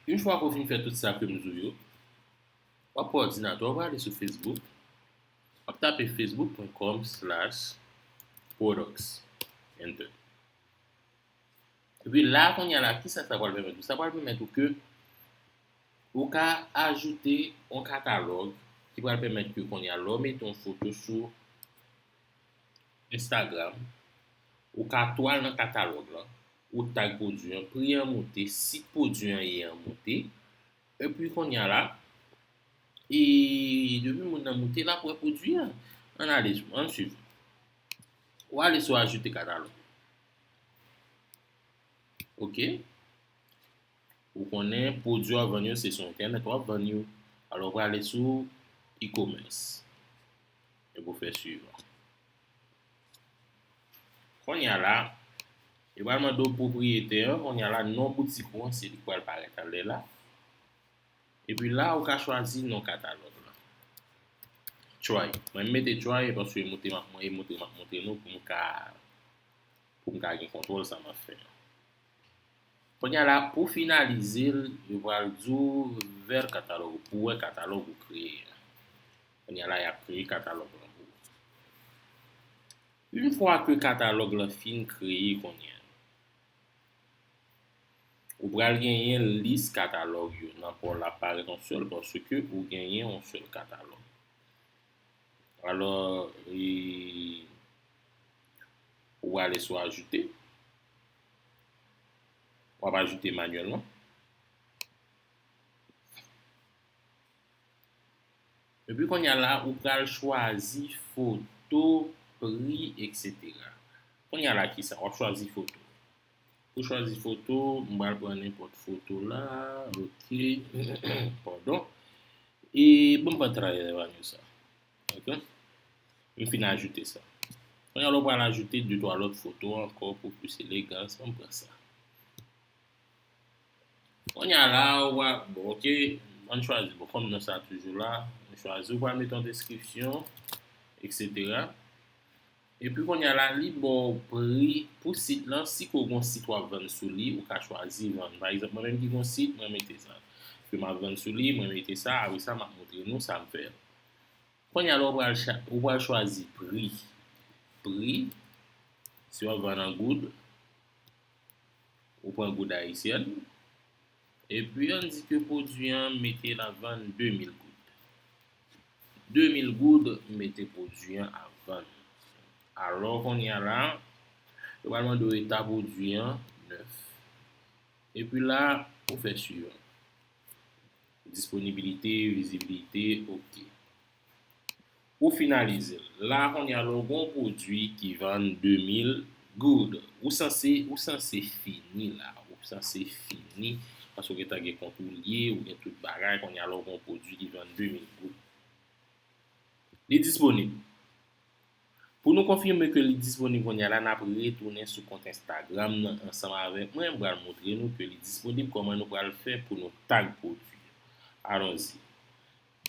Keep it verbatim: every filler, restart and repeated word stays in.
Yon fwa ke w fin fè tout sa ke m di w yo, w ap pran òdinatè w, w prale sou Facebook, w ap tape facebook.com slash products. Enter. Epi la, kounye a la, kisa sa pral pèmèt ou? Sa pral pèmèt ou ke ou ka ajoute yon katalòg ki pral pèmèt ke kounye a, lè w mete yon foto sou Instagram, ou ka tou al nan katalòg lan, ou tag pwodui an, pri an moute, sit pwodui an ye an moute, epi kounye a la, e depi moun nan moute, l ap wè pwodui an. Ann ale, ann swiv. Ou ale sou ajoute katalòg. Ok. Ou konnen pwodui w ap vann yo, se sou entènèt w ap vann yo. Alò, ou prale sou e-commerce. Epi ou fè swivan. Kounye a la, yo pral mande w pwopriyetè an. Kounye a la, non boutik ou an, se li k pral parèt anlè la. Epi la, ou ka chwazi non katalòg lan. Try. Mwen, m mete Try paske e montre m ap, e montre m ap montre nou pou m ka, pou m ka gen kontwòl sa m ap fè an. Kounye a la, pou finalize l, yo pral di w vè katalòg, pou wè katalòg ou kreye an. Kounye a la, y ap kreye katalòg lan pou ou. Yon fwa ke katalòg lan fin kreye kounye a, ou pral genyen lis katalòg yo nan pa w la ap parèt yon sèl paske ou genyen yon sèl katalòg. Alò, e, ou prale sou ajoute. W ap ajoute manyèlman. Epi kounye a la, ou pral chwazi foto, pri, etsetera. Kounye a la, kisa? W ap chwazi foto. Pou chwazi foto, m pral pran nenpòt foto la. Ok. Padon. E bon, m pran tray evanyo sa. Ok. M fin ajoute sa. Kounye a la, ou pral ajoute de twa lòt foto ankò pou plis elegans. Bon, m pran sa. Kounye a la, ou a, bon, ok, ann chwazi. Bon, kòm non sa toujou la, nou chwazi, ou pral mete yon deskripsyon, etsetera. Epi kounye a la, li ba w pri pou sit lan. Si ke w gen yon sit w ap vann sou li, ou ka chwazi vann. Pa egzanp, mwen menm ki gen yon sit, mwen mete sa. Ke m ap vann sou li, mwen mete sa, apre sa, m ap montre nou sa m fè. Kounye a la, ou pral cha-, ou pral chwazi pri. Pri, si w ap vann an goud, ou pran goud ayisyèn. Epi, ann di ke pwodui an mete l ap vann de mil goud. De mil goud, mete pwodui an ap vann. Alò, kounye a la, yo pral mande w eta pwodui an nèf. Epi la, ou fè swivan. Disponibilite, vizibilite, ok. Ou finalize l. La, kounye a, lè w gen yon pwodui ki vann de mil goud, ou sanse, ou sanse fini la. Ou sanse fini, paske w gentan gen kont ou lye, ou gen tout bagay. Kounye a, lè w gen yon pwodui ki vann de mil goud. Li disponib. Pou nou konfime ke li disponib kounye a la, n ap retounen sou kont Instagram nan ansanm avèk mwen. M pral montre nou ke li disponib, kòman nou pral fè pou nou tag pwodui. Allons-y.